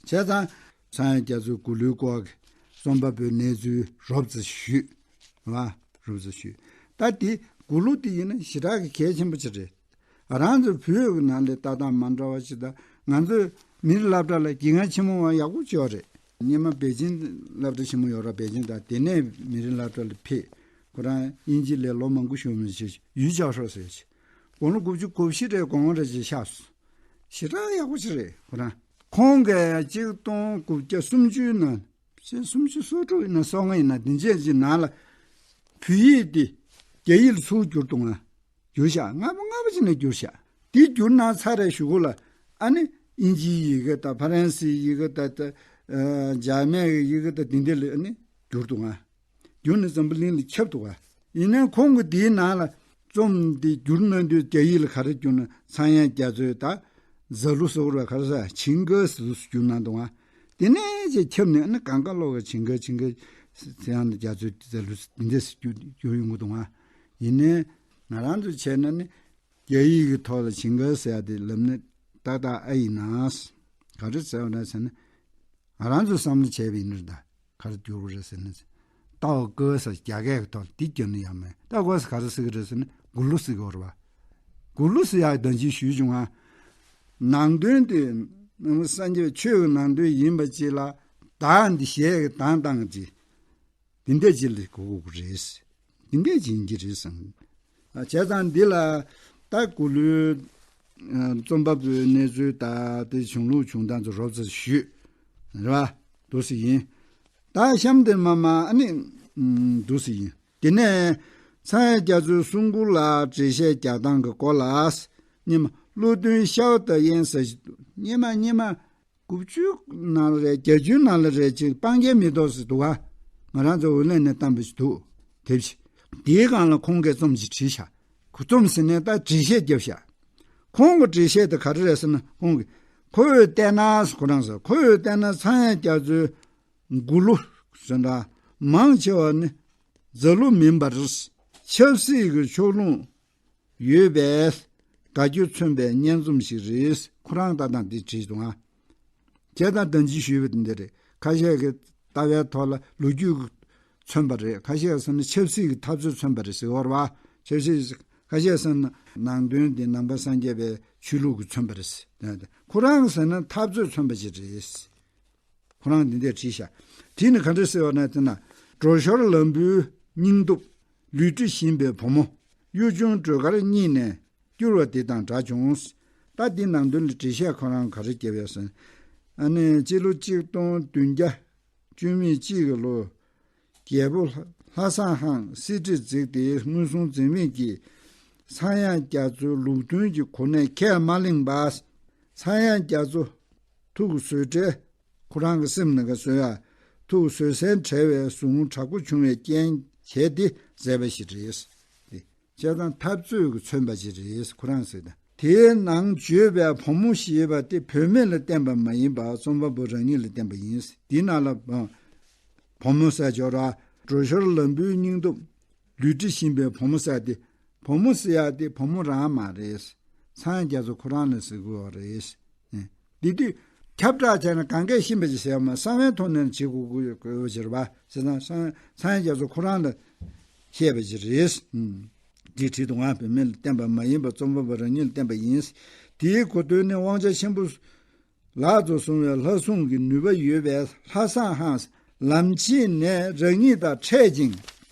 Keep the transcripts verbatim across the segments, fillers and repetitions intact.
བྱས་ཙང་། ཚངས་དབྱངས་རྒྱ་མཚོའི་མགུར་གླུའི་སྐོར་གྱི་རྩོམ་པ་པོའི་གནས་ཚུལ་རོབ་ཙམ་ཞུས། རེད་བ། རོབ་ཙམ་ཞུས། ད་དེ་མགུར་གླུ་དེ་ཡིན་ན་ཞེ་དྲག་གི་གལ་ཆེན་པོ་ཅིག་རེད། རང་ཚོའི་བོད་ཀྱི་ནང་ལ་ལྟ་སྟངས་མ་འདྲ་བ་ཅིག་དང་། ང་ཚོའི་མི་རིགས་སློབ་གྲྭ་ལ་དགེ་རྒན་ཆེན་མོ་བ་ཡག་པོ་ཅིག་ཡོད་རེད། སྔོན་མ་པེ་ཅིང་སློབ་གྲྭ་ཆེན་མོ་ཡོད་ར། པེ་ཅིང་དང་དེ་ནས་མི་རིགས་སློབ་གྲྭ་ལ་ཕེབས། ཁོ་རང་དབྱིན་ཇི་ལ་ལོ་མང་པོ་ཞིག་མི་བྱེད། ཡུས་ཅའོ་ཧྲོ་ཟེར་ཅིག་དགུང་ལོ་དགུ་བཅུ་གོ་བཞི་རེ་གོང་རེ་ཅིག་ཤག་སོང་། ཞེ་དྲག་ཡག་པོ་ཅིག་རེད་ཁོ་རང་། ཁོང་གིས་གཅིག་སྟོང་དགུ་བརྒྱ་སུམ་ཅུའི་ནང་། སུམ་ཅུ་སོ་དྲུག་ཡིན་ན་སོ་ལྔ་ཡིན་ན་དེ་འདྲ་ཅིག་ནང་ལ་བོད་ཡིག་དེ་རྒྱ་ཡིག་ལ་ཚུར་བསྒྱུར་འདུག་ང་། བསྒྱུར་ཤག་སྔ་མོ་སྔ་མོ་ཅིག་ནས་བསྒྱུར་ཤག་དེ་བསྒྱུར་གནང་ཚར་རེ་གཞུག་གུ་ལ་ཨ་ནི་དབྱིན་ཇིའི་ཡི་གེ་དང་ཕ་རན་སིའི་ཡི་གེ་དང་། ད་ཨ་འཇར་མན་གྱི་ཡི་གེ་དང་དེ་འདྲ་ལ་ཨ་ནི་བསྒྱུར་འདུག་ང་། བསྒྱུར་ནས་འཛམ་བུ་གླིང་ལ་ཁྱབ་འདུག་ག་ཡིན་ནའི་ཁོང་གིས་དེའི་ནང་ལ་རྩོམ་འདི་བསྒྱུར་གནང་དུས་རྒྱ་ཡིག་ལ་ག་རེ་བསྒྱུར་ན། ཚངས་དབྱངས་རྒྱ་མཚོའི་ད་ཛ་ལུ་ཟེར་བ་ག་རེ་ཟེར། ཆིང་ག་ཟེར་བསྒྱུར་གནང་འདུག་ག་དེ་ནས་ཅིག་ཁྱབ་ནས་ཨ་ནི་གང་ག་ལོག་གི་ཆིང་ག་ཆིང་ག་ཚངས་དབྱངས་རྒྱ་མཚོའི་ཛ་ལུ་འདི་འདྲ་ཟེར་བསྒྱུར་བསྒྱུར་ཡོང་གི་འདུག་ག་ཡིན་ནའི་ང་རང་ཚོ་བྱས་ན་ནི། རྒྱ་ཡིག་གི་ཐོག་ལ་ཆིང་ག་ཟེར་ཡ་དེ་ལབ་ན་ཏག་ཏག་ཨེ་ཡིན་ན། ག་རེ་ཟེར་བ་རེད་ཟེར་ན། ང་རང་ཚོས་བསམ་བློ་བྱས་པ་ཡིན་ན་ད་ག་རེ་བསྒྱུར་དགོས་རེད་ཟེར་ན། ཏའོ་ཀོ་ཟེར་རྒྱ་སྐད་ཀྱི་ཐོག་ལ་དེ་བསྒྱུར་ན་ཡག་མེད། ཏའོ་ཀོ་ཟེར་ག་རེ་ཟེར་གི་རེད་ཟེར་ན་མགུར་གླུ་ཟེར་གི་ཡོད་རེད་བ། མགུར་གླུ་ཟེར་ཡག་གདན་ཞུས་ཞུས་བྱུང་ང་། ནང་དོན་དེ་སངས་རྒྱས་ཆོས་ཀྱི་ནང་དོན་ཡིན་པ་ཅིག་ལ་བདག་འདི་གཞས་ཀྱི་གདངས་བཏང་གི་ཅིག་དེ་འདྲ་ཅིག་ལ་གོ་དགོས་ཀྱི་རེད། དེ་འདྲ་ཅིག་ཡིན་གྱི་རེད་བསམ། ཨ། བྱས་ཙང་འདི་ལ་ད་མགུར་གླུའི་ཨ་རྩོམ་པ་པོའི་གནས་ཚུལ་དང་དེ་བྱུང་ལུགས་བྱུང་སྟངས་ཚོ་རོབ་ཙམ་ཞུས། རེད་བ། འདུག་སེ་ཡིན། ད་གཤམ་དེ་མ་མ་ཨ་ནི་ཨམ་འདུག་སེ་ཡིན། དེ་ནས་ཚངས་དབྱངས་རྒྱ་མཚོའི་གསུང་མགུར་ལ་འགྲེལ་བཤད་རྒྱག་སྟངས་ཀྱི་སྐོར་ལ། སྔོན་མ་བློ་མཐུན་ཤའོ་ཏ་ཡན་ཟེར་ཞིག་འདུག་སྔོན་མ་སྔོན་མ། དགུ་བཅུ་ནང་ལ་རེད། བརྒྱད་ཅུའི་ནང་ལ་རེད་ཅིག་སྤང་རྒྱན་མེ་ཏོག་ཟེར་འདུག་ག་ང་རང་ཚོ་འོས་ལེན་ནས་བཏང་བ་ཞིག་འདུག་དེབ་ཞིག་དེའི་སྒང་ལ་ཁོང་གིས་རྩོམ་ཞིག་བྲིས་ཤག་ཁོ་རྩོམ་ཟེར་ནས་ད་འགྲེལ་བཤད་བརྒྱབ་ཤག་ཁོང་གི་འགྲེལ་བཤད་དེ་ག་རེ་རེད་ཟེར་ན། ཁོང་གིས་ཁོ་བོས་བལྟས་ན་ཟེར། ཁོ་རང་ཟེར། ཁོ་བོས་བལྟས་ན་ཚངས་དབྱངས་རྒྱ་མཚོའི་མགུར་གླུ་ཟེར་འདྲ་མང་ཆེ་བ་ནི་ཛ་ལུ་མིན་པར་ཆབ་སྲིད་ཀྱི་ཕྱོགས་ལྷུང་ཡོད་པའི་དགའ་སྐྱོ་མཚོན་པའི་སྙན་རྩོམ་ཞིག་རེད། ཁོ་རང་ལྟ་སྟངས་འདི་བྲིས་འདུག་ཨ། བྱས་ཙང་ད་གིན་ཞུས་པ་འདི་འདྲ་རེད། ཁ་ཤས་ཀྱིས་ལྟ་བའི་ཐོག་ལ་ལོ་རྒྱུས་ཀྱིས་མཚོན་པ་རེད། ཁ་ཤས་ཀྱིས་ཟེར་ན་ཆབ་སྲིད་ཀྱི་འཐབ་རྩོད་མཚོན་པ་རེད་ཟེར་བ་རེད་བ། ཆབ་སྲིད། ཁ་ཤས་ཀྱིས་ཟེར་ན་ནང་དོན་འདི་ནམ་མཁའ་སངས་རྒྱས་པའི་ཆོས་ལུགས་ཀྱིས་མཚོན་པ་རེད་ཟེར། ཁོ་རང་གིས་ཟེར་ན་འཐབ་རྩོད་མཚོན་པ་ཞིག་རེད། ཁོ་རང་འདི་འདྲས་བྲིས་ཤག་དེ་ནི་ག་འདྲས་ཟེར་བ་ན་དེ་ན། སྒྲོ་ཞོར་ལམ་བུའི་སྙིང་སྟོབས། ལུས་འབྲེལ་བཞིན་པའི་བུ་མོ། གཡུ་ཆུང་སྒྲོལ་དཀར་གཉིས་ནས་བསྐྱུར་བ་འདི་དང་འདྲ་བྱུང་། ད་འདི་ནང་དོན་ལ་འགྲེལ་བཤད་ཁོ་རང་ག་རེ་བརྒྱབ་ཡོད་ཟེར། ཨ་ནི་སྤྱི་ལོ་གཅིག་སྟོང་བདུན་བརྒྱ་བཅུ་མེད་གཅིག་གི་ལོ། རྒྱལ་པོ་ལྷ་བཟང་ཧང་གསེར་ཁྲི་བརྩིགས་ཏེ་མངོན་སུམ་འཛིན་མེད་ཀྱིས་ཚངས་དབྱངས་རྒྱ་མཚོའི་ལུགས་མཐུན་གྱི་གོ་གནས་ཁས་མ་ལེན་པ། ཚངས་དབྱངས་རྒྱ་མཚོ་ཐུགས་བཟོད་བྲལ། ཁོ་རང་གི་སེམས་ནང་གི་བཟོད་ཡ། ཐུགས་བཟོད་བསྲན་བྲལ་བའི་ཟུག་རྔུ་དྲག་པོ་བྱུང་བའི་རྐྱེན་བྱས་ཏེ་མཛད་པ་ཞིག་རེད། བྱས་ཙང་འཐབ་རྩོད་ཀྱིས་མཚོན་པ་ཞིག་རེད། ཁོ་རང་ཟེར་ན། དེའི་ནང་བརྗོད་པའི་བུ་མོ་ཞེས་པ་དེ་བུད་མེད་ལ་བརྟེན་པ་མ་ཡིན་པར་རྩོམ་པ་པོ་རང་ཉིད་ལ་བརྟེན་པ་ཡིན། འདི་ནང་ལ་བུ་མོ་ཟེར་ཅོག་ར། སྒྲོ་ཞོར་ལམ་བུའི་སྙིང་སྟོབས། ལུས་འབྲེལ་བཞིན་པའི་བུ་མོ་ཟེར་ཏེ། བུ་མོ་ཟེར་ཡ་དེ་བུ་མོ་རང་མ་རེད། ཚངས་དབྱངས་རྒྱ་མཚོ་ཁོ་རང་ལ་ཟེར་དགོས་པ་རེད། འདི་དུས་ཁྱབ་བསྒྲགས་བྱས་ན་གང་གས་ཤེས་པ་ཅིག་ཟེར་བ་མ། གསང་བའི་ཐོག་ནས་བྱེད་དགོས་དགོས་ཡོད་ཟེར་བ། བྱས་ཙང་ཚངས་དབྱངས་རྒྱ་མཚོ་ཁོ་རང་ལ་བཤད་པ་ཅིག་རེད། འདི་བྲིས་འདུག་ང་། བུད་མེད་ལ་བརྟེན་པ་མ་ཡིན་པར་རྩོམ་པ་པོ་རང་ཉིད་ལ་བརྟེན་པ་ཡིན། དེའི་གོ་དོན་ནི་དབང་ཆ་ཆེན་པོ་ལག་ཏུ་བཟུང་བའི་ལྷ་སྲུང་གི་ནུས་པ་ཡོད་པའི་ལྷ་བཟང་ཧང་ལམ་ཕྱེད་ནས་རང་ཉིད་དང་འཕྲད་ཅིང་།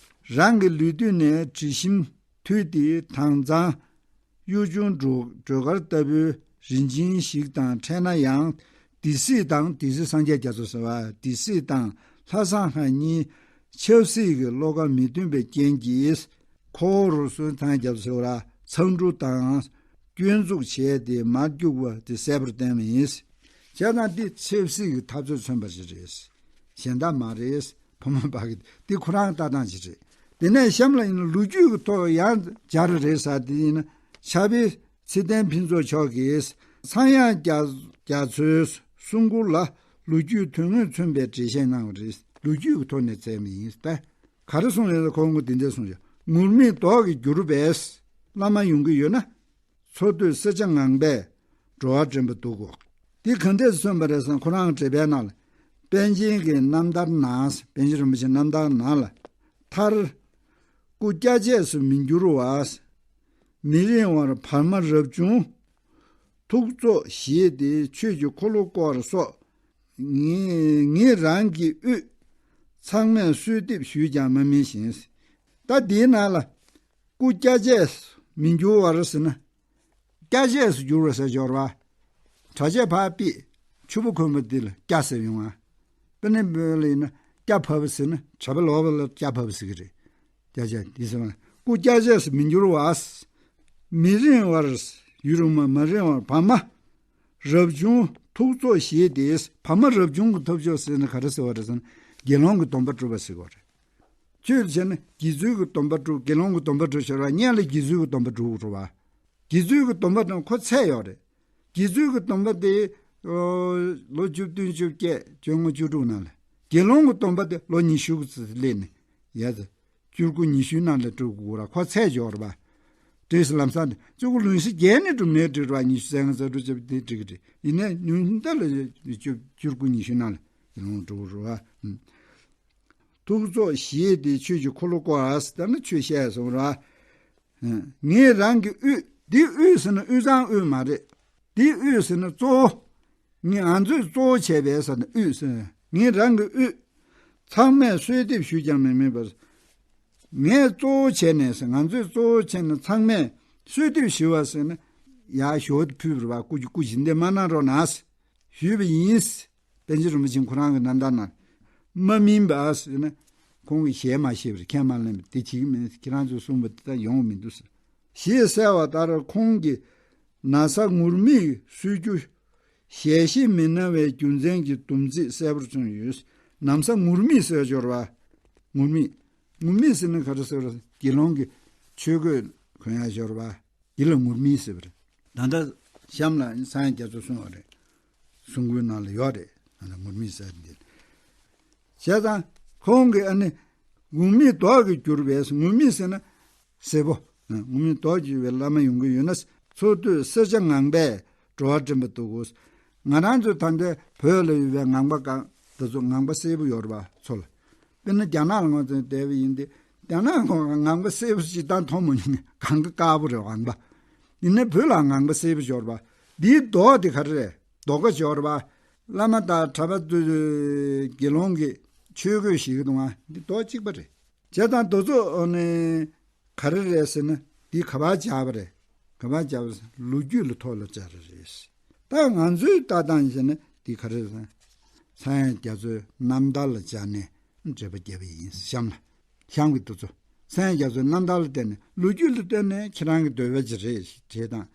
རང་གི་ལུས་སྟེང་ནས་དྲི་ཞིམ་འཐུལ་ཏེ་དྭངས་གཙང་གཡུ་ཆུང་སྒྲོ་སྒྲོ་དཀར་ལྟ་བུའི་རིན་ཆེན་ཞིག་དང་འཕྲད་ན་ཡང་། སྡེ་སྲིད་དང་། སྡེ་སྲིད་སངས་རྒྱས་རྒྱ་མཚོ་ཟེར་བ། སྡེ་སྲིད་དང་ལྷ་བཟང་ཧང་གཉིས་ཆབ་སྲིད་ཀྱི་བློ་ཁ་མི་མཐུན་པའི་རྐྱེན་གྱིས། ཁོ་བོ་རུ་སོན་ཚང་རྒྱབ་ཟེར་བ་ལ་མཚང་འབྲུ་དང་སྐྱོན་འཛུགས་བྱས་ཏེ་མར་སྐྱུག་པ་དེ་གསལ་པོར་བསྟན་པ་ཡིན། བྱས་ཙང་འདི་ཆབ་སྲིད་ཀྱི་འཐབ་རྩོད་མཚོན་པ་ཞིག་རེད། གཞན་དག་མ་རེད། བུ་མོ་པ་གི་འདི་ཁོ་རང་ལྟ་སྟངས་ཅིག་རེད། དེ་ནས་གཤམ་ལ་ཡིན་ན་ལོ་རྒྱུས་ཀྱི་ཐོག་ཡང་སྦྱར་རེད་ཟེར། དེ་ཡིན་ན་ཕྱྭ་པའི་ཚེ་བརྟན་ཕུན་ཚོགས་མཆོག་གིས་ཚངས་དབྱངས་རྒྱ་རྒྱ་མཚོའི་གསུང་མགུར་ལ་ལོ་རྒྱུས་དོན་དངོས་མཚོན་པའི་འགྲེལ་བཤད་གནང་བ་རེད། ལོ་རྒྱུས་ཀྱི་ཐོག་ནས་བཙལ་བ་ཡིན་ཏེ། ག་རེ་གསུངས་ཡོད་ཟེར། ཁོང་གིས་འདི་འདྲ་གསུངས་ཡོད། ངུར་སྨྲིག་མདོག་གིས་བསྒྱུར་བས་བླ་མ་ཡོང་གི་ཡོད་ན། འཚོ་སྡོད་སེར་སྐྱ་ངང་པས་འགྲོ་བ་འདྲེན་པ་འདུག་གོ། འདི་གང་འདྲས་སུ་མཚོན་པ་རེད་ཟེར་ན། ཁོ་རང་གི་འགྲེལ་པའི་ནང་ལ། པཎ་ཆེན་གྱི་རྣམ་ཐར་ནང་། པཎ་ཆེན་རིན་པོ་ཆེའི་རྣམ་ཐར་ནང་ལ། མཐར། སྐུ་སྐྱ་ཆས་སུ་མི་འགྱུར་བ། མི་རིང་བར་བར་མ་རབ་བྱུང་ཐུགས་རྫོགས་བཞེས་ཏེ། ཆོས་ཀྱི་འཁོར་ལོ་བསྐོར་སོགས། ངེད་ངེད་རང་གི་དབུས་ཚང་མས་གསོལ་འདེབས་ཞུས་ཀྱང་མ་སྨིན་ཞིང་། ད་འདིའི་ནང་ལ། སྐུ་སྐྱ་ཆས་སུ་མི་འགྱུར་བར་ཟེར་ན། སྐྱ་ཆས་སུ་འགྱུར་བ་ཟེར་སྦྱོར་བ། གྲྭ་ཆས་ཕར་ཕུད། ཕྱུ་པ་གོན་པ་འདི་ལ་སྐྱ་ཟེར་ཡོང་ང་། དཔེར་ན་བོད་ལ་ཡིན་ན་སྐྱ་ཕབ་པ་ཟེར་ན། གྲྭ་པ་ལོག་པ་ལ་སྐྱ་ཕབ་པ་ཟེར་གྱི་རེད། སྐྱ་ཆས་འདི་ཟེར་བ། སྐུ་སྐྱ་ཆས་སུ་མི་འགྱུར་བ། མི་རིང་བར། ཡུན་རིང་མ་མ་རིང་བར་བར་མ་རབ་བྱུང་ཐུགས་རྫོགས་བཞེས་ཏེ། བར་མ་རབ་བྱུང་གི་ཐབས་མཆོག་ཟེར་ན་ག་རེ་ཟེར་བ་རེད་ཟེར་ན། དགེ་སློང་གི་སྡོམ་པ་སྒྲུབ་པ་ཟེར་བ་རེད། ཆོས་བྱས་ན་དགེ་ཚུལ་གྱི་སྡོམ་པ་སྒྲུབ། དགེ་སློང་གི་སྡོམ་པ་སྒྲུབ་ཟེར་བ། སྔོན་ལ་དགེ་ཚུལ་གྱི་སྡོམ་པ་སྒྲུབ་དགོས་རེད་བ། དགེ་ཚུལ་གྱི་སྡོམ་པ་དང་ཁོ་ཚད་ཡོད་རེད། དགེ་ཚུལ་གྱི་སྡོམ་པ་དེ། ཨོ། ལོ་བཅུ་བདུན་བཅོ་བརྒྱད། བཅོ་ལྔ་བཅུ་དྲུག་ནང་ལ། དགེ་སློང་གི་སྡོམ་པ་དེ་ལོ་ཉི་ཤུ་ཙམ་སླེབས་ནས། ཡ། བཅུ་དགུ་ཉི་ཤུའི་ནང་ལ་སྒྲུབ་དགོས་ར། ཁོ་ཚད་ཡོད་རེད་བ། འགྲིགས་སོང་། ལམ་སང་དེ་བཅུ་དགུ་ལོན་གཞི་བརྒྱད་ནས་སྒྲུབ་ནས་འགྲིག་རེད་བ། ཉི་ཤུ་རྩ་ལྔ་རྩ་དྲུག་བཅུ་བདུན་འགྲིག་གི་རེད། ཡིན་ནའི་ཉུང་མཐའ་ལ་བཅུ་བཅུ་དགུ་ཉི་ཤུའི་ནང་ལ་དགེ་སློང་སྒྲུབ་རེད་བ། ཐུགས་རྫོགས་བཞེས་ཏེ་ཆོས་ཀྱི་འཁོར་ལོ་བསྐོར། ད་ནི་ཆོས་བཤད་སོང་ར། ངེད་རང་གི་དབུས། འདི་དབུས་ཟེར་ན་དབུས་གཙང་དབུས་མ་རེད། འདི་དབུས་ཟེར་ན་གཙོ་བོ། ངེད་ང་ཚོས་གཙོ་བོ་བྱས་པའི་ས་ནི་དབུས་ཟེར། ངེད་རང་གི་དབུས། ཚང་མས་གསོལ་འདེབས་ཞུས་ཀྱང་མི་སྨིན་པར། ངས་གཙོ་བོ་བྱས་ནས་ཟེར། ང་ཚོས་གཙོ་བོ་བྱས་ནས་ཚང་མས་གསོལ་འདེབས་ཞུ་བ་ཟེར་ན། ཡར་ཞོ་དེ་ཕུལ་བ་རེད་བ། སྐུ་སྐུ་བཞེངས་འདེབས་མ་གནང་རོགས་གནང་ཟེར་ཞུས་པ་ཡིན། པཎ་ཆེན་རིན་པོ་ཆེ་ཁོ་རང་གི་རྣམ་ཐར་ནང་། མ་སྨིན་པ་ཟེར་ན། ཁོང་གིས་ཞལ་མ་བཞེས་པར། ཁས་མ་ལེན་པར་དེ་བྱེད་ཀྱི་མིན། ཁྱེད་རང་ཚོས་གསུངས་པ་དེ་ལྟར་ཡོང་གི་མི་འདུག་ཟེར། ཞེས་གསལ་བ་ལྟར་ཁོང་གིས་ན་བཟའ་ངུར་སྨྲིག་གསོལ་རྒྱུ་ཞལ་བཞེས་མི་གནང་བའི་རྒྱུ་མཚན་གྱི་སྡོམ་ཚིག་གསལ་པོར་བྱུང་ཡོད། ན་བཟའ་ངུར་སྨྲིག་ཟེར་སྦྱོར་བ། ངུར་སྨྲིག་ངུར་སྨྲིག་ཟེར་ན་ག་རེ་ཟེར་བ། དགེ་སློང་གི་ཆོས་གོས་གོན་ཡ་སྦྱོར་བ། འདི་ལ་ངུར་སྨྲིག་ཟེར་བ་རེད། ད་ལྟ་གཤམ་ལ་ཚངས་དབྱངས་རྒྱ་མཚོས་གསུངས་པ་རེད། གསུང་མགུར་ནང་ལ་ཡོད་རེད། ང་ལ་ངུར་སྨྲིག་ཟེར་འདི། བྱས་ཙང་ཁོང་གིས་ཨ་ནི། ངུར་སྨྲིག་མདོག་གིས་གྱུར་པའི། ངུར་སྨྲིག་ཟེར་ན་སེར་པོ། ངུར་སྨྲིག་མདོག་གྱུར་པའི་བླ་མ་ཡོང་གི་ཡོད་ན། འཚོ་སྡོད་སེར་སྐྱ་ངང་པས་འགྲོ་བ་འདྲེན་པ་འདུག་གོ། ང་རང་ཚོ་ད་ལྟའི་བོད་ལ་ཡོད་པའི་ངང་པ་གང་དེ་ཚོ་ངང་པ་སེར་པོ་ཡོད་རེད་བ། ཚོ་ལ། དཔེར་ན་རྒྱ་ནག་ལ་ང་ཚོ་བསྡད་པ་ཡིན་ཏེ། རྒྱ་ནག་ཁོ་ངང་པ་སེར་པོ་ཞིག་ད་མཐོང་མ་མྱོང་། གངས་ཀ་དཀར་པོ་རེད་ངང་པ། ཡིན་ནའི་བོད་ལ་ངང་པ་སེར་པོ་ཞིག་ཡོད་རེད་བ། འདིའི་མདོག་དེ་ག་རེ་རེད། མདོག་ཁ་ཞིག་ཡོད་རེད་བ། བླ་མ་དང་གྲྭ་པ་ཚོས་དགེ་སློང་གི་ཆོས་གོས་བཞེས་ཀྱི་འདུག་ང་། འདི་མདོག་གཅིག་པ་རེད། བྱས་ཙང་དེ་ཚོ་ནི་ག་རེ་རེད་ཟེར་ན། འདི་ག་པར་སྦྱར་བ་རེད། ག་པར་སྦྱར་བ་ཟེར་ན་ལོ་རྒྱུས་ལ་ཐོག་ལ་སྦྱར་བ་རེད། ད་ང་ཚོའི་ལྟ་སྟངས་བྱས་ན་འདི་ག་རེ་རེད་ཟེར་ན། ཚངས་དབྱངས་རྒྱ་མཚོའི་རྣམ་ཐར་ལ་སྦྱར་ནས་འགྲེལ་པ་བརྒྱབ་པ་ཡིན། གཤམ་ལ། གཤམ་གྱི་དེ་ཚོ་ཚངས་དབྱངས་རྒྱ་མཚོའི་རྣམ་ཐར་ལ་བརྟེན་ནས། ལོ་རྒྱུས་ལ་བརྟེན་ནས་ཁྱེད་རང་གི་འདོད་པ་ཅིག་རེད་ཞེས་དང་།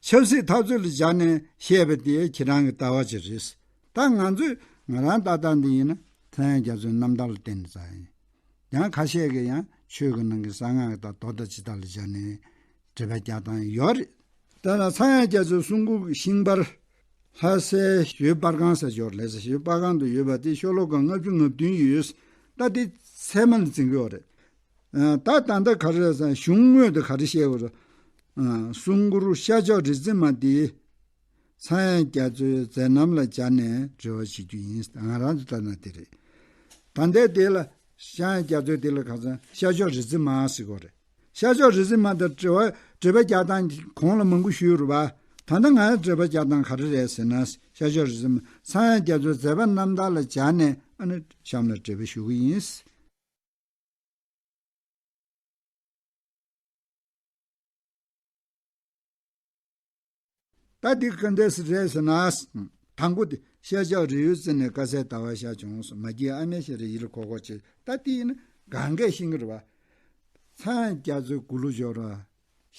ཆབ་སྲིད་འཐབ་རྩོད་ལ་སྦྱར་ནས་བཤད་པ་དེ་ཁྱེད་རང་གི་ལྟ་བ་ཅིག་རེད། ད་ང་ཚོས་ང་རང་ལྟ་སྟངས་འདི་ཡིན་ན། ཚངས་དབྱངས་རྒྱ་མཚོའི་རྣམ་ཐར་ལ་བརྟེན་ནས་བྱས་ཡིན། ཡང་ཁ་ཤས་ཀྱིས་ཡང་ཆོས་ཀྱི་ནང་གི་གསང་སྔགས་དང་མདོ་དང་ཇི་ལྟར་ལ་སྦྱར་ནས་འགྲེལ་པ་རྒྱག་སྟངས་ཡོད་རེད། ད་ལྟ་ཚངས་དབྱངས་རྒྱ་མཚོའི་གསུང་མགུར་གྱི་ཤིང་པར། ལྷ་སའི་ཞོལ་པར་ཁང་ཟེར་ཡོད་རེད། ལྷ་སའི་ཞོལ་པར་ཁང་དུ་ཡོད་པ་དེ་ཤོ་ལོ་ཀ་ལྔ་བཅུ་ང་བདུན་ཡོད། ད་དེ་ཚད་མ་ལ་འཛིན་གྱི་ཡོད་རེད། ད་ད་ལྟ་ག་རེ་རེད་ཟེར་ན། གཞུང་དངོས་དེ་ག་རེ་བཤད་ཡོད་རེད། གསུང་མགུར་ཤར་ཕྱོགས་རི་རྩེ་མ་དེ་ཚངས་དབྱངས་རྒྱ་མཚོའི་མཛད་རྣམ་ལ་སྦྱར་ནས་འགྲེལ་བ་བྱེད་རྒྱུ་ཡིན། ང་རང་ཚོ་ལྟ་ན་དེ་རེད། ད་ལྟའི་དེ་ལ་ཤངས་རྒྱ་མཚོའི་དེ་ལ་ག་ཚོད་ཤར་ཕྱོགས་རི་རྩེ་མ་ཟེར་གོ་རེད། ཤར་ཕྱོགས་རི་རྩེ་མ་དང་འགྲེལ་བ་འགྲེལ་པ་རྒྱག་སྟངས་གོང་ལ་མང་པོ་ཞུས་རེད་བ། ད་ལྟ་ང་འགྲེལ་པ་རྒྱག་སྟངས་ག་རེ་རེད་ཟེར་ན། ཤར་ཕྱོགས་རི་རྩེ་མ་ཚངས་དབྱངས་རྒྱ་མཚོའི་མཛད་པ་རྣམ་ཐར་ལ་སྦྱར་ནས་ཨ་ནི་གཤམ་ལ་འགྲེལ་པ་ཞུ་གི་ཡིན། ད་འདི་ག་འདྲས་རེད་ཟེར་ན། དང་པོ་དེ། ཤར་ཕྱོགས་རི་བོའི་རྩེ་ནས་དཀར་གསལ་ཟླ་བ་ཤར་བྱུང་སོང་། མ་སྐྱེས་ཨ་མའི་ཞལ་རས་ཡིད་ལ་འཁོར་འཁོར་བྱེད། ད་འདི་ཡིན་ན་གང་གས་ཤེས་ཀྱི་རེད་བ། ཚངས་དབྱངས་རྒྱ་མཚོའི་མགུར་གླུ་སྦྱོར་བ།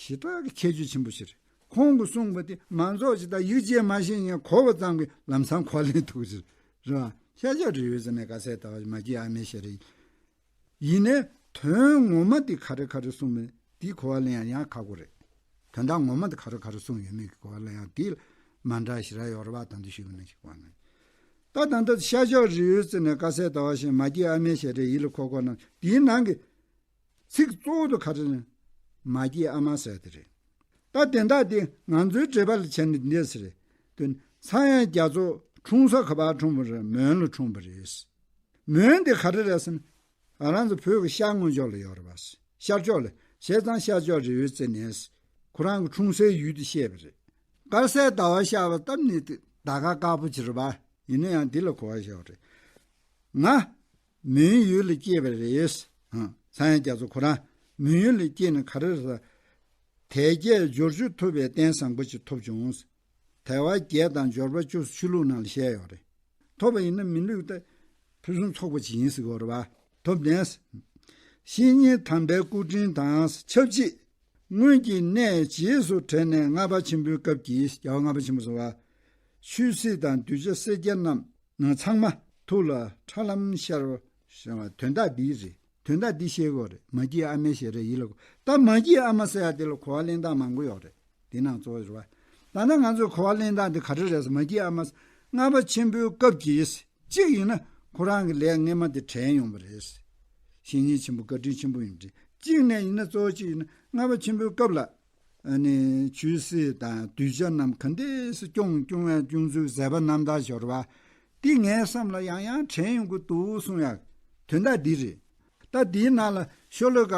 ཞེ་དྲག་གི་ཁྱད་ཆོས་ཆེན་པོ་ཞིག་རེད། ཁོང་གིས་གསུངས་པ་དེ་མང་ཚོགས་ཅིག་ད་ཡིག་ཆ་མ་ཤེས་ཀྱང་གོ་བ་ཙམ་གྱིས་ལམ་སང་གོ་ལེན་ཐུབ་ཀྱི་རེད། རེད་བ། ཤར་ཕྱོགས་རི་བོའི་རྩེ་ནས་དཀར་གསལ་ཟླ་བ། མ་སྐྱེས་ཨ་མའི་ཞལ་རས། ཡིན་ནའི་དོན་ངོ་མ་དེ་ག་རེ་ག་རེ་གསུངས་མིན་དེ་གོ་བ་ལེན་ཡང་ཡང་ཁག་པོ་རེད། དོན་དག་ངོ་མ་དེ་ག་རེ་ག་རེ་གསུངས་ཡོད་མེད་ཀྱི་གོ་བ་ལེན་ཡང་དེ་མ་འདྲ་ཞེ་དྲག་ཡོད་རེད་བ། ད་འདི་ཞུས་པ་ནང་བཞིན་གོ་བ་ལེན། ད་ད་ལྟ་ཤར་ཕྱོགས་རི་བོའི་རྩེ་ནས་དཀར་གསལ་ཟླ་བ་ཤར། མ་སྐྱེས་ཨ་མའི་ཞལ་རས་ཡིད་ལ་འཁོར་འཁོར་ན། དེའི་ནང་གི་ཚིག་གཙོ་བོ་དེ་ག་རེ་ན། མ་སྐྱེས་ཨ་མ་ཟེར་དེ་རེད། ད་དེ་འདྲ་དེ་ང་ཚོའི་འགྲེལ་པ་ལ་བྱས་ན་འདི་འདྲ་ཟེར་རེད། དོན་ ཚངས་དབྱངས་རྒྱ་མཚོ་འཁྲུངས་ས་ག་པར་འཁྲུངས་པ་རེད། མོན་ལ་འཁྲུངས་པ་རེད། མོན་དེ་ག་རེ་རེད་ཟེར་ན། ང་རང་ཚོ་བོད་ཀྱི་ཤར་ངོས་ཕྱོགས་ལ་ཡོད་རེད་པ། ཤར་ཕྱོགས་ལ། བྱས་ཙང་ཤར་ཕྱོགས་རི་བོའི་རྩེ་ནས། ཁོ་རང་གི་འཁྲུངས་སའི་ཡུལ་དེ་བཤད་པ་རེད། དཀར་གསལ་ཟླ་བ་ཤར་བ་སྟབས་ནི་ཟླ་སྐར་དཀར་པོ་ཅིག་རེད་པ། ཡིན་ན་ཡང་འདི་ལ་གོ་བ་བཞག་པ་རེད། ང་མོན་ཡུལ་ལ་སྐྱེས་པ་རེད། ཨང་། ཚངས་དབྱངས་རྒྱ་མཚོ་ཁོ་རང་མོན་ཡུལ་ལ་སྐྱེས་ནས་ག་རེ་རེད་ཟེར། དལ་བརྒྱད་འབྱོར་བཅུ་ཐོབ་པའི་རྟེན་བཟང་པོ་ཅིག་ཐོབ་བྱུང་། དལ་བ་བརྒྱད་དང་འབྱོར་པ་བཅུ་ཆོས་ལུགས་ནང་ལ་བཤད་ཡོད་རེད། ཐོབ་པ་ཡིན་ན་མི་ལུས་ཏེ་ཕུན་སུམ་ཚོགས་པ་ཅིག་ཡིན་ཟེར་གྱི་ཡོད་རེད་པ། ཐོབ་ནས། བཤེས་གཉེན་དམ་པའི་སྐུ་དྲིན་དང་ཆབས་ཅིག་སྔོན་གྱི་གནས་རྗེས་སུ་དྲན་ནས་ལྔ་པ་ཆེན་པོའི་སྐབས་ཀྱི། རྒྱལ་བ་ལྔ་པ་ཆེན་པོ་ཟེར་བ། ཆོས་སྲིད་དང་གདུལ་བྱ་སེར་སྐྱ་རྣམས་ཚང་མ་ཐུགས་ལ་ཁྲ་ལམ་ཤར་བ་ཞེས་པ་དོན་དག་འདི་རེད། དོན་དག་འདི་ཤེས་དགོས་རེད། མ་སྐྱེས་ཨ་མའི་ཞལ་རས་ཡིད་ལ་དགོས། ད་མ་སྐྱེས་ཨ་མ་ཟེར་ཡ་དེ་ལ་གོ་བ་ལེན་སྟངས་མང་པོ་ཡོད་རེད། དེ་ནང་གཙོ་བོ་རེད་བ། ད་ལྟ་ང་ཚོས་གོ་བ་ལེན་སྟངས་དེ་ག་རེ་རེད་ཟེར། མ་སྐྱེས་ཨ་མ་ལྔ་པ་ཆེན་པོའི་སྐབས་ཀྱི་གཅིག་ཡིན་ན་ཁོ་རང་གི་ལས་སྔས་མ་དེ་དྲན་ཡོང་བ་རེད། བཤེས་གཉེན་ཆེན་པོ་བཀའ་དྲིན་ཆེན་པོ་ཡིན་དེ། གཅིག་ནས་ཡིན་ན་གཙོ་བོ་གཅིག་ཡིན་ན་ལྔ་པ་ཆེན་པོའི་སྐབས་ལ། ཨ་ནི་ཆོས་སྲིད་དང་གདུལ་བྱ་རྣམས་ག་འདྲས་སེ་སྐྱོང་སྐྱོང་ཡ་སྐྱོང་ཚུལ་མཛད་པ་རྣམ་དག་ཤོར་བ། འདི་ངའི་བསམ་ལ་ཡང་ཡང་དྲན་ཡོང་གི་འདུག་གསུང་ཡ་དོན་དག་འདི་རེད། ད་འདིའི་ནང་ལ་ཤོ་ལོ་ཀ་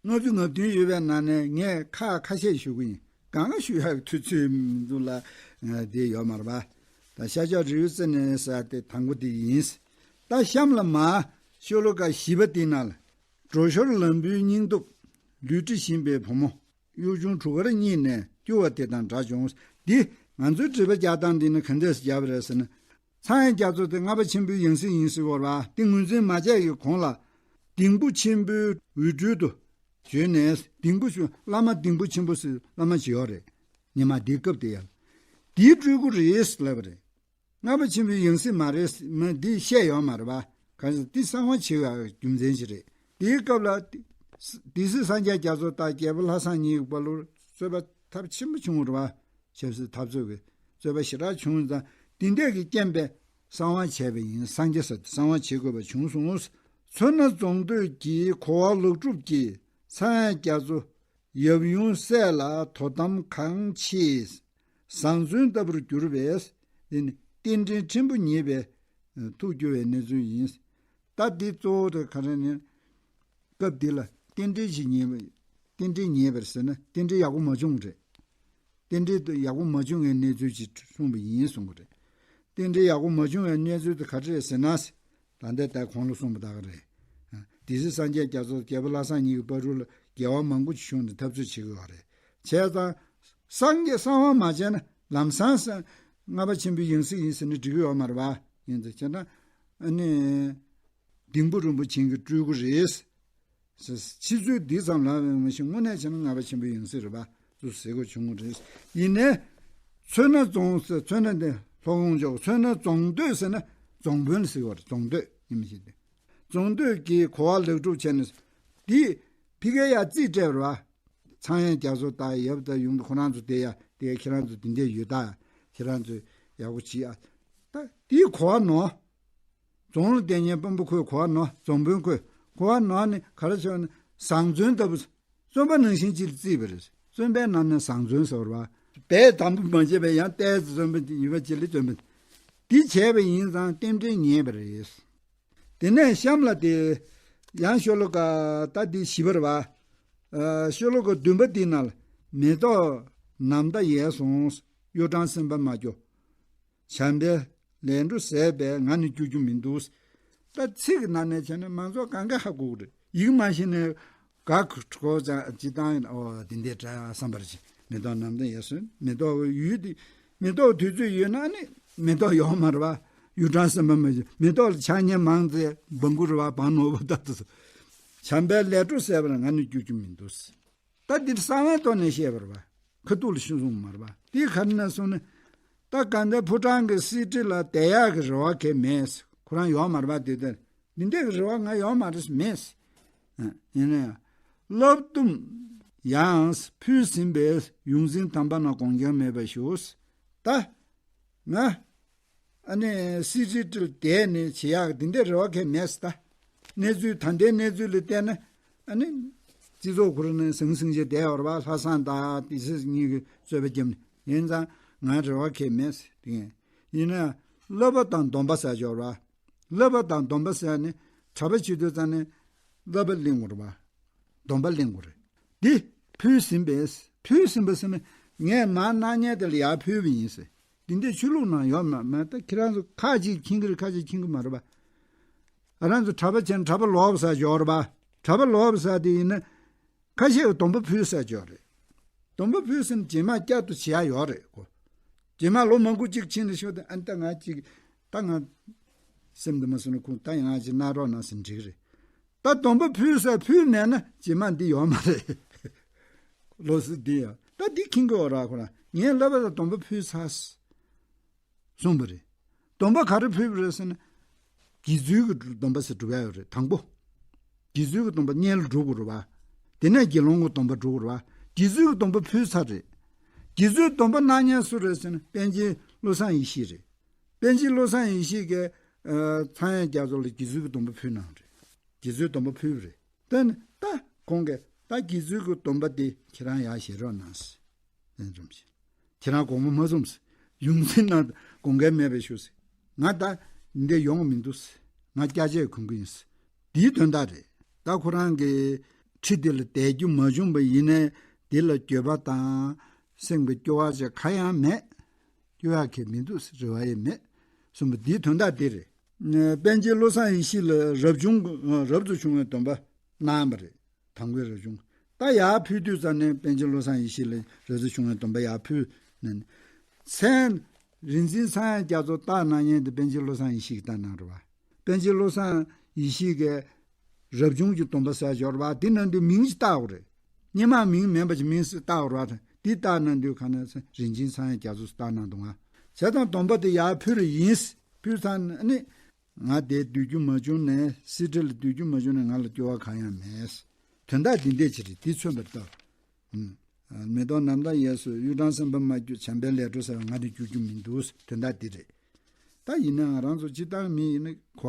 ལྔ་བཅུ་ང་བདུན་ཡོད་པའི་ནང་ནས་ངས་ཁ་ཁ་ཤས་ཞུ་གི་ཡིན། གང་ག་ཞུ་ཡག་དུས་ཚོད་མི་འདུག་ལ། ང་དེ་ཡོད་མ་རེད་པ། ད་ཤར་ཕྱོགས་རི་བོའི་རྩེ་ནས་ཟེར་དེ་དང་པོ་དེ་ཡིན། ད་གཤམ་ལ་མ་ཤོ་ལོ་ཀ་བཞི་པ་དེའི་ནང་ལ། སྒྲོ་ཞོར་ལམ་བུའི་སྙིང་སྟོབས། ལུས་འབྲེལ་བཞིན་པའི་བུ་མོ། གཡོ་བྱུང་གྲུ་ཁར་གཉིད་ནས་སྐྱོ་བ་དེ་དང་འདྲ་བྱུང་། འདི་ང་ཚོའི་འགྲེལ་པ་རྒྱག་སྟངས་འདི་ནི་ག་འདྲས་སེ་རྒྱག་པ་རེད་ཟེར་ན། ཚངས་དབྱངས་རྒྱ་མཚོ་དེ་ལྔ་པ་ཆེན་པོའི་ཡང་སྲིད་ཡིན་ཟེར་བ་རེད་པ། དེ་ངོས་འཛིན་མ་བྱས་ཀྱི་གོང་ལ། ལྡིང་བུ་ཆེན་པོའི་འོད་སྤྲུལ་དུ་བྱོན་ནས། ལྡིང་བུ་ཆེན། བླ་མ་ལྡིང་བུ་ཆེན་པོ་ཟེར་བླ་མ་ཅིག་ཡོད་རེད། ཉི་མ་འདིའི་སྐབས་དེ་ཡང་། འདིའི་སྤྲུལ་སྐུ་རེད་ལབ་པ་རེད། ལྔ་པ་ཆེན་པོའི་ཡང་སྲིད་མ་རེད། མ་འདི་བཤད་ཡོད་མ་རེད་པ། གང་ཟེར་འདི་གསང་བ་བྱེད་པའི་རྒྱུ་མཚན་ཞིག་རེད། དེའི་སྐབས་ལ། སྡེ་སྲིད་སངས་རྒྱས་རྒྱ་མཚོ་དང་རྒྱལ་པོ་ལྷ་བཟང་གཉིས་ཀྱི་བར་ལ་རྩོད་པ་ཐབས་ཆེན་པོ་བྱུང་བ་རེད་པ། ཆབ་སྲིད་འཐབ་རྩོད་ཀྱི་རྩོད་པ་ཞེ་དྲག་བྱུང་ཙང་། འདི་འདྲས་ཀྱི་རྐྱེན་པས་གསང་བ་བྱས་པ་ཡིན། སངས་རྒྱས་ཟེར་གསང་བ་བྱེད་དགོས་པ་བྱུང་སོང་། མཚོ་སྣ་རྫོང་སྟོད་ཀྱི་གོ་བ་ལེགས་གྲུབ་ཀྱིས་ཚངས་དབྱངས་རྒྱ་མཚོ་ཡབ་ཡུམ་སྲས་ལ་དོ་དམ་གང་ཆེས་བཟང་བརྩོན་ལྟ་བུར་གྱུར་པས། འདི་ནི་རྟེན་འབྲེལ་ཕྲན་བུ་ཉེས་པའི་ཐུགས་སྐྱོ་བའི་གནས་ཚུལ་ཡིན། ད་འདི་གཙོ་བོ་དེ་ག་རེ་ནི། སྐབས་འདི་ལ་རྟེན་འབྲེལ་ཞིག་ཉེས་པ། རྟེན་འབྲེལ་ཉེས་པར་ཟེར་ན་རྟེན་འབྲེལ་ཡག་པོ་མ་བྱུང་རེད། རྟེན་འབྲེལ་དུ་ཡག་པོ་མ་བྱུང་བའི་གནས་ཚུལ་ཅིག་གསུངས་པ་ཡིན་གསུང་གི་རེད། རྟེན་འབྲེལ་ཡག་པོ་མ་བྱུང་བའི་གནས་ཚུལ་དེ་ག་རེ་རེད་ཟེར་ན། ད་ལྟ་ད་གོང་ལ་གསུངས་པ་དག་རེད། སྡེ་སྲིད་སངས་རྒྱས་རྒྱ་མཚོ་རྒྱལ་པོ་ལྷ་བཟང་གཉིས་ཀྱི་བར་དུ་ལ་འགལ་བ་མང་པོ་ཅིག་བྱུང་ནས་འཐབ་རྩོད་བྱེད་དགོས་པ་རེད། བྱས་ཙང་། སངས་རྒྱས་གསང་བ་མ་བྱས་ན་ལམ་སང་ས། ལྔ་པ་ཆེན་པོའི་ཡང་སྲིད་ཡིན་ཟེར་ནས་འགྲིག་གི་ཡོད་མ་རེད་པ། ཡིན་ཙང་བྱས་ན། ཨ་ནི། ལྡིང་བུ་རིན་པོ་ཆེ་གི་སྤྲུལ་སྐུ་རེད། ཕྱི་ཚུལ་འདི་ཙམ་ལ་མ་ཤེས་དངོས་གནས་བྱས་ན་ལྔ་པ་ཆེན་པོའི་ཡང་སྲིད་རེད་པ། ཚུར་ཟེར་དགོས་བྱུང་བ་རེད། ཡིན་ནའི། མཚོ་སྣ་རྫོང་ཟེར། མཚོ་སྣ་འདི་ལྷོ་ཁོངས་ཕྱོགས། མཚོ་སྣ་རྫོང་སྟོད་ཟེར་ན་རྫོང་དཔོན་ཟེར་བ་རེད། རྫོང་སྟོད་ཡིན་མི་ཤེས་ཏེ། རྫོང་སྟོད་ཀྱི་གོ་བ་ལེགས་གྲུབ་བྱས་ནས། འདི་ཕ་གིར་ཡར་རྩིས་སྤྲད་པ་རེད་པ། ཚངས་དབྱངས་རྒྱ་མཚོ་དང་ཡབ་དང་ཡུམ་ཁོ་རང་ཚོ་དེ་ཡ་དེ་ཁྱེད་རང་ཚོ་དེ་འདྲས་ཡོད་ད། ཁྱེད་རང་ཚོ་ཡག་པོ་བྱེད་ཨ། ད་དེའི་གོ་བ་ནོར། རྫོང་ལ་བསྡད་མཁན་དཔོན་པོ་ཁོས་གོ་བ་ནོར། རྫོང་དཔོན་ཁོས་གོ་བ་ནོར་ནས་ག་རེ་བྱས་ན་བཟང་བརྩོན་ལྟ་བུ། བརྩོན་པ་ནང་བཞིན་ཅིག་ལ་བརྩིས་པ་རེད། བརྩོན་པའི་རྣམ་སྨིན་བཟང་བརྩོན་ཟེར་བ། འབད་དམ་པོ་མ་བྱས་པའི་ཡང་ལྟས་བརྩོན་པ་ཡིན་པ་ཅིག་ལ་བརྩོན་པ། འདི་བྱས་པ་ཡིན་ཙང་རྟེན་འབྲེལ་ཉེས་པ་རེད། དེ་ནས་གཤམ་ལ་དེ། ཡང་ཤོ་ལོ་ཀ་ད་འདི་བཞི་པ་རེད་པ། ཨ། ཤོ་ལོ་ཀ་བདུན་པ་འདི་ནང་ལ། མེ་ཏོག་ནམ་ཟླ་ཡལ་སོང་། གཡུ་སྦྲང་སེམས་པ་མ་སྐྱོ། བྱམས་པས་ལས་འཕྲོ་ཟད་པས་ང་ནི་སྐྱོ་རྒྱུ་མི་འདུག། ད་ཚིག་གི་ནང་ནས་བྱས་ན་མང་ཚོགས་གང་ག་ཧ་གོ་གི་རེད། ཡིག་མ་ཤེས་ནས་ག་གོ་ཙང་ཅི་བཏང་ཡིན། ཨོ་འདི་འདྲས་འདྲ་བསམ་པར་བྱེད། མེ་ཏོག་ནམ་ཟླ་ཡལ་སོང་། མེ་ཏོག་ཡུལ་འདི། མེ་ཏོག་དུས་ཚོད་ཡོད་ན་ནི་མེ་ཏོག་ཡོད་མ་རེད་པ། གཡུ་སྦྲང་སེམས་པ་མ་ཤེས། མེ་ཏོག་ལ་ཆགས་ཉེན་མང་ཚེ་སྦོམ་གུ་རེད་པ། བང་ནོར་བུ་ལྟ་བུ། བྱམས་པས་ལས་འཕྲོ་ཟད་པར་ང་ནི་སྐྱོ་རྒྱུ་མི་འདུག། ད་འདིར་གསང་བའི་ཐོག་ནས་བཤད་པ་རེད་པ། ཁ་ཐུག་ལ་ཤོད་སོང་མ་རེད་པ། འདི་ག་རེ་ན་སོང་ན། ད་གང་ལྟར་ཕོ་བྲང་གི་གསེར་ཁྲི་ལ་བསྡད་ཡག་གི་རེ་བ་གང་མེད། ཁོ་རང་ཡོད་མ་རེད་པ། དེ་ལྟར་འདི་འདྲས་ཀྱི་རེ་བ་ང་ཡོད་མ་རེད། མེད། ཡིན་ན་ཡང་། བསླབ་གཏུམ་ཡང་ཕུལ་ཟིན་པས་ཡོངས་འཛིན་དམ་པ་རྣམས་དགོངས་འགལ་མེད་པར་ཞུ། ད། ང་། ཨ་ནི་གསེར་ཁྲིའི་ཁྲིར་བསྡད་ནས་བྱེད་ཡག་འདི་འདྲའི་རེ་བ་གང་མེད་ཟེར། ད་གནས་ཚུལ་ད་ལྟའི་གནས་ཚུལ་ལ་བལྟས་ན། ཨ་ནི་སྤྱི་ཚོགས་ཁོ་རང་ནས་ཟང་ཟིང་བྱས་བསྡད་ཡོད་རེད་པ། ལྷ་བཟང་དང་སྡེ་སྲིད་གཉིས་ཀྱིས་རྩོད་པ་བརྒྱབ་ནས། ཡིན་ཙང་ ང་རེ་བ་གང་ཡང་མེད་ཟེར། དེ་ཡིན་ན་བསླབ་པ་དང་སྡོམ་པ་ཟེར་ཡོད་རེད་བ། བསླབ་པ་དང་སྡོམ་པ་ཟེར་ནི་གྲྭ་པ་བྱེད་དུས་ཙང་ནི་བསླབ་པ་ལེན་དགོས་རེད་བ། སྡོམ་པ་ལེན་དགོས་རེད། འདི་ཕུལ་ཟིན་པས། ཕུལ་ཟིན་པ་ཟེར་ན་ངས་མར་གནང་མཁན་དེ་ལ་ཡར་ཕུལ་བ་ཡིན་ཟེར། འདི་འདྲའི་ཆོས་ལུགས་ནང་ཡོད་མ་མ། ད་ཁྱེད་རང་ཚོ་ཁ་ཅིག་མཁྱེན་གྱི་རེད། ཁ་ཅིག་མཁྱེན་གྱི་མ་རེད་པ། ང་རང་ཚོ་གྲྭ་པ་བྱས་ན་གྲྭ་པ་ལོག་པ་ཟེར་ཡོད་རེད་པ། གྲྭ་པ་ལོག་པ་ཟེར་དེ་ཡིན་ན་ཁ་ཤས་ཀྱིས་སྡོམ་པ་ཕུལ་ཟེར་ཡོད་རེད། སྡོམ་པ་ཕུལ་ཟེར་ན་རྗེས་མ་བསྐྱར་དུ་བྱེད་ཡ་ཡོད་རེད་གོ། རྗེས་མ་ལོ་མང་པོ་གཅིག་ཕྱིན་ནས་ཤོག་དེ་ཨ་ནི་ད་ང་གཅིག་ད་ང་སེམས་འདི་མ་སོང་ན་ཁུངས་ད་ཡང་ང་གཅིག་གནང་རོགས་གནང་ཟེར་འགྲིག་རེད། ད་སྡོམ་པ་ཕུལ་ས་ཕུལ་མེད་ན་རྗེས་མ་འདི་ཡོད་མ་རེད། ལོ་སི་འདི་ཡང་ད་འདི་ཁྱིང་གི་འོ་ར་ཁོ་ར་ངས་ལབ་པ་ད་སྡོམ་པ་ཕུལ་ཚར་གསུངས་པ་རེད། སྡོམ་པ་ག་རེ་ཕུལ་བ་རེད་ཟེར་ན། དགེ་ཚུལ་གྱི་སྡོམ་པ་ཟེར་སྒྲུབ་ཡ་ཡོད་རེད་དང་པོ། དགེ་ཚུལ་གྱི་སྡོམ་པ་གཉེན་ལ་སྒྲུབ་དགོས་རེད་བ། དེ་ནས་དགེ་སློང་གི་སྡོམ་པ་སྒྲུབ་དགོས་རེད་བ། དགེ་ཚུལ་གྱི་སྡོམ་པ་ཕུལ་ཚར་རེད། དགེ་ཚུལ་སྡོམ་པ་གནང་མཁན་སུ་རེད་ཟེར་ན་པཎ་ཆེན་བློ་བཟང་ཡེ་ཤེས་རེད། པཎ་ཆེན་བློ་བཟང་ཡེ་ཤེས་ཀྱིས་ཨ་ཚངས་དབྱངས་རྒྱ་མཚོ་ལ་དགེ་ཚུལ་གྱི་སྡོམ་པ་ཕུལ་གནང་རེད། དགེ་ཚུལ་སྡོམ་པ་ཕུལ་བ་རེད། དེ་ནི་ད་ཁོང་གིས་ད་དགེ་ཚུལ་གྱི་སྡོམ་པ་དེ་ཁྱེད་རང་ཡར་བཞེས་རོགས་གནང་ཟེར། ལན་འཛོམས་ཤིག་ཁྱེད་རང་དགོངས་པ་མ་ཚོམས་ཟེར། ཡོང་ཟིན་ན་དགོངས་འགལ་མེད་པའི་ཤོག་ཟེར། ང་ད་འདི་ཡོང་མི་འདུག་ཟེར། ང་སྐྱ་ཆས་གོན་གི་ཡིན་ཟེར། འདིའི་དོན་དག་རེད། ད་ཁོ་རང་གི་ཁྲི་དེ་ལ་བསྡད་རྒྱུ་མ་བྱུང་བ་ཡིན་ནའི་འདི་ལ་འགྱོད་པ་དང་སེམས་ཀྱི་སྐྱོ་བ་ཅིག་གང་ཡང་མེད། སྐྱོ་ཡག་གི་མི་འདུག་ཟེར། རེ་བ་ཡང་མེད་གསུངས་པ་འདིའི་དོན་དག་འདི་རེད། པཎ་ཆེན་བློ་བཟང་ཡེ་ཤེས་ལ་རབ་བྱུང་རབ་ཏུ་བྱུང་བའི་སྡོམ་པ་གནང་བ་རེད། དང་པོའི་རབ་བྱུང་། ད་ཡར་ཕུལ་དུས་ཙམ་ནས་པཎ་ཆེན་བློ་བཟང་ཡེ་ཤེས་ལ་རབ་ཏུ་བྱུང་བའི་སྡོམ་པ་ཡར་ཕུལ་ནས། མཚན་རིག་འཛིན་ཚངས་དབྱངས་རྒྱ་མཚོ་བཏགས་གནང་མཁན་དེ་པཎ་ཆེན་བློ་བཟང་ཡེ་ཤེས་ཀྱིས་བཏགས་གནང་རེད་བ། པཎ་ཆེན་བློ་བཟང་ཡེ་ཤེས་ཀྱིས་རབ་བྱུང་གི་སྡོམ་པ་ཟེར་ཡོད་རེད་བ། དེ་ནང་དུ་མིང་ཞིག་བཏགས་དགོས་རེད། སྔོན་མ་མིང་མིན་པ་ཞིག་མིང་ཞིག་བཏགས་དགོས་རེད་བ། དེ་བཏགས་གནང་དུས་ག་ནས་རིག་འཛིན་ཚངས་དབྱངས་རྒྱ་མཚོ་བཏགས་གནང་འདུག་ང་བྱས་ཙང་སྡོམ་པ་དེ་ཡར་ཕུལ་རེ་ཡིན། ཕུལ་ཚར་ནས་ང་དེ་སྡོད་རྒྱུ་མ་བྱུང་ནས་གསེར་ཁྲི་ལ་སྡོད་རྒྱུ་མ་བྱུང་ནས་ང་ལ་སྐྱོ་བ་གང་ཡང་མེད། དོན་དག་འདི་འདྲས་ཅིག་རེད། འདི་མཚོན་པར་ལྟ། ཨུམ། མེ་ཏོག་ནམ་ཟླ་གཡས་སུ་གཡུ་སྦྲང་སེམས་དཔའ་མ་གྱུར། བྱམས་པའི་ལས་འཕྲོ་ཟེར་བ་ང་དེ་འགྱུར་རྒྱུ་མི་འདུག་དོན་དག་འདི་རེད། ད་ཡིན་ན་ང་རང་ཚོ་སྤྱིར་བཏང་མི་ཡིན་ན་གོ